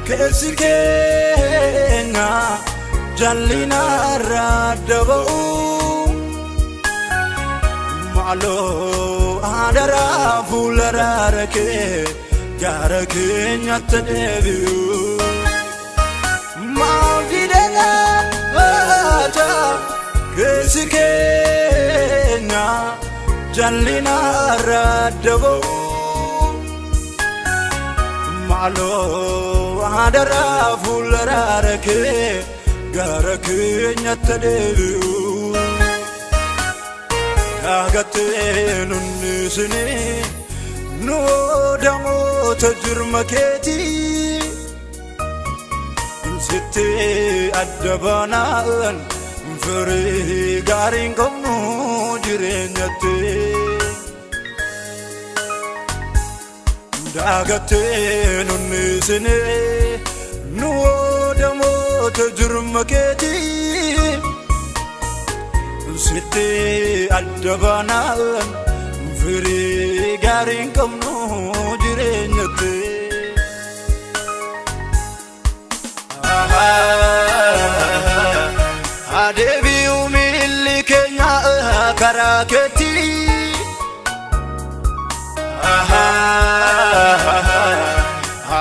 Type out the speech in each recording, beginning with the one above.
Keessi keenya jallina irraa adda ba'u. Maaloo adaraa fuula araara kee gara keenyatti deebi'u. Maal didee laata keessi keenya jallina irraa adda ba'u. Maaloo adaraa fuula araara kee gara keenyatti deebi'u. Daagattee nunni isinii nu damoota jirma keetii. Sitti adda baanaan firii gaariin qabnu jireenyatti. Daagattee nunni isinii nu damoota jirma keetii. Sitti adda baanaan firii gaariin qabnu jireenyatti. Adeebi'uu miilli keenya karaa keetti.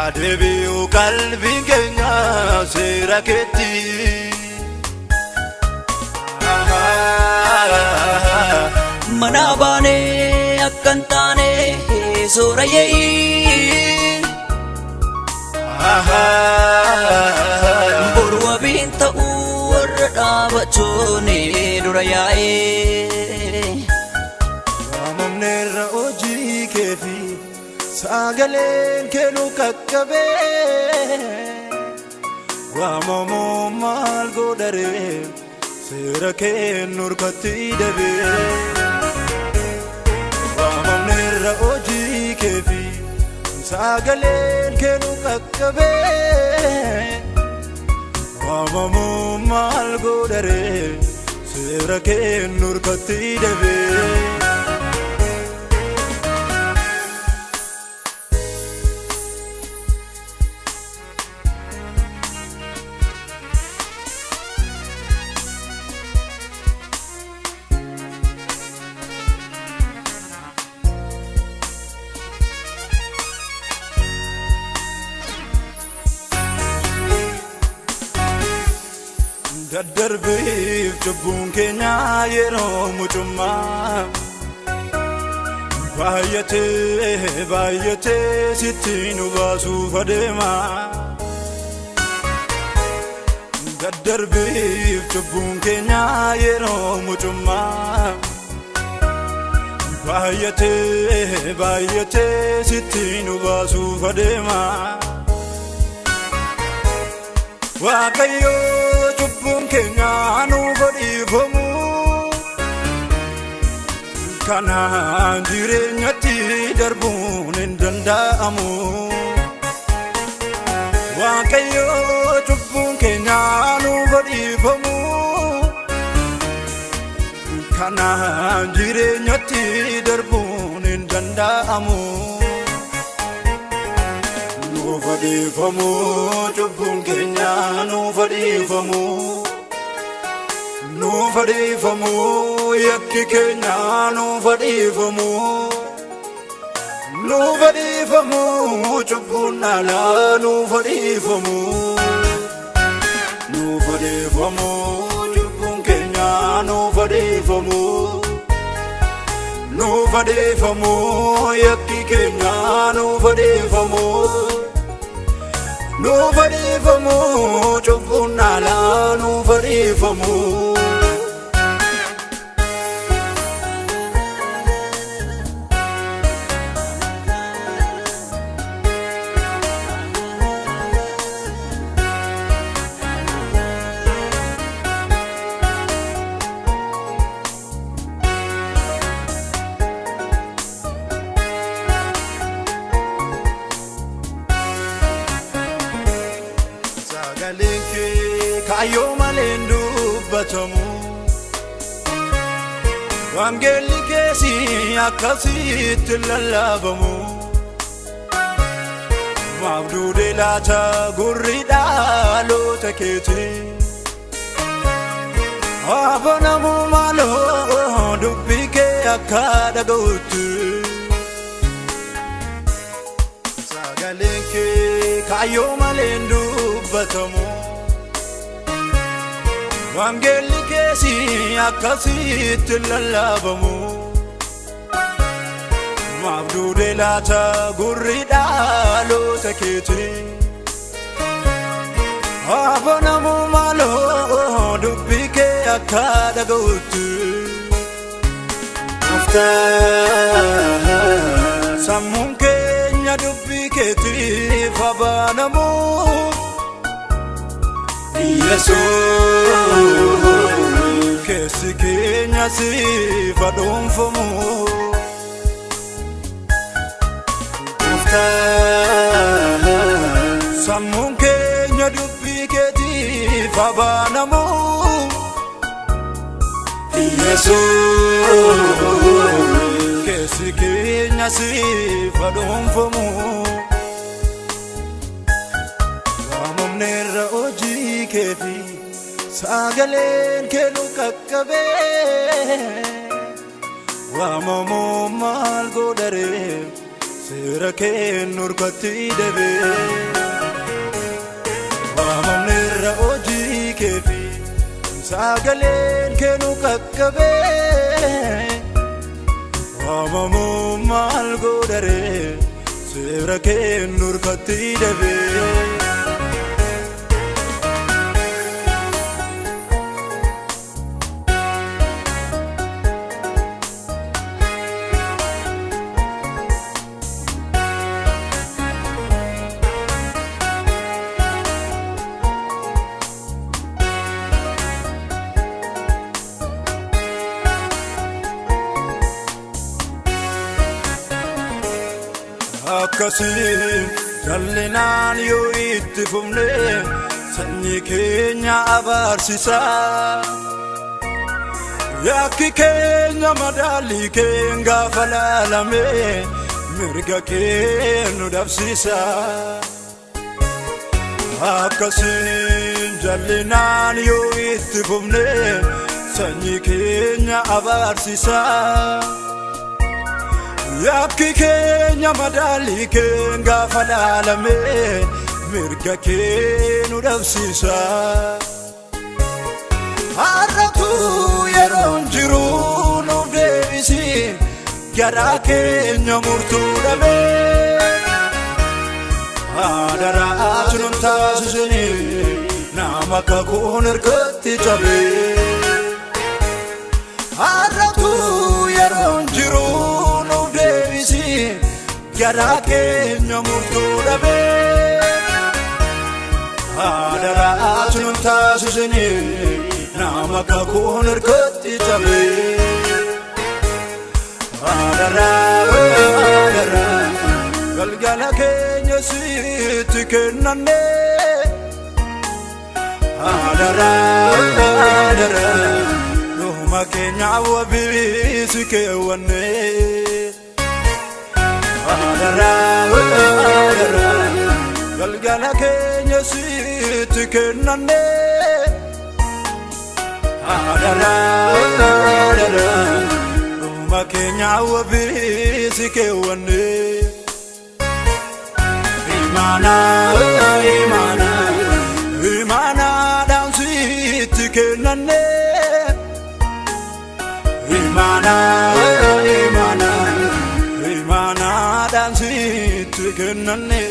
Adeebi'uu qalbiin keenya seera keetti. Mana baanee akka hin taane soora yee'ii. Boru wabiin ta'uu warra dhaabachuun dura yaa'ee. Waamamneerra hojii kee fi sagaleen kee nu qaqqabee. Waamamuu maal godharee seera kee nurkatti dabee. Waamamneerra hojii kee fi sagaleen kee nu qaqqabee. Waamamuu maal godharee seera kee nurkatti dabee. Daddarbiif cubbuun keenya yeroo mucummaa baay'atee baay'atee sitti nu baasuuf adeema. Daddarbiif cubbuun keenya yeroo mucummaa baay'atee baay'atee sitti nu baasuuf adeema. Waaqayyo, cubbuun keenya nuuf dhiifamu. Kanaan jireenyatti darbuun hin danda'amu. Waaqayyo, cubbuun keenya nuuf dhiifamu. Kanaan jireenyatti darbuun hin danda'amu. Nuuf dhiifamu, cubbuun keenya nuuf dhiifamu. Nuuf dhiifamu, yakki keenya nuuf dhiifamu. Nuuf dhiifamu, cubbuun alaa nuuf dhiifamu. Nuuf dhiifamu, cubbuun keenya nuuf dhiifamu. Nuuf dhiifamu, yakki keenya nuuf dhiifamu. Nuuf dhiifamu, cubbuun alaa nuuf dhiifamu. Sagaleen kee kaayyoo malee hin dubbatamu. Wangeelli keessi akkasitti lallabamu. Maaf duudee laata gurri dhaloota keetii. Abonamuu maaloo dubbii kee akka dhaga'utti. Sagaleen kee kaayyoo malee hin dubbatamu. Wangeelli keessi akkasitti lallabamu. Maaf duudee laata gurri dhaloota keetii. Abonamuu maaloo dubbii kee akka dhaga'utti. Gooftaa sammuun keenya dubbii keetiif abanamu. Yesuus keessi keenya siif dhuunfamu. Gooftaa sammuun keenya dubbii keetiif abanamu. Yesuus keessi keenya siif dhuunfamu. Waamamneerra hojii keefi sagaleen kee nu qaqqabee. Waamamuu maal godharee seera kee nurkatti dabee. Waamamneerra hojii keefi sagaleen kee nu qaqqabee. Waamamuu maal godharee seera kee nurkatti dabee. Akkasiin jallinaan yoo itti fufne sanyii keenya abaarsisa. Yakki keenya madaalii keen gaafa laalame mirga kee nu dhabsiisa. Akkasiin jallinaan yoo itti fufne sanyii keenya abaarsisa. Yakki keenya madaalii keen gaafa laalame mirga kee nu dhabsiisa. Har'atu yeroon jiru nuuf deebisi garaa keenya murtuu dhabee. Adaraatu nun taasisini nama kakuun ergatti cabee. Har'atu yeroon jiru nuuf deebisi garaa keenya murtuu dhabee. Adaraatu nun taasisini nama kakuun ergatti cabee. Adaraa adaraa galgala keenya sitti kennanne. Adaraa adaraa dhuma keenya wabii si keewwanne. Adaraa adaraa galgala keenya sitti kennanne. Adaraa adaraa dhuma keenya wabii si keewwanne. Imaanaa imaanaa imaanaadhaan sitti kennanne. Imaanaa imaanaa imaanaadhaan sitti kennanne.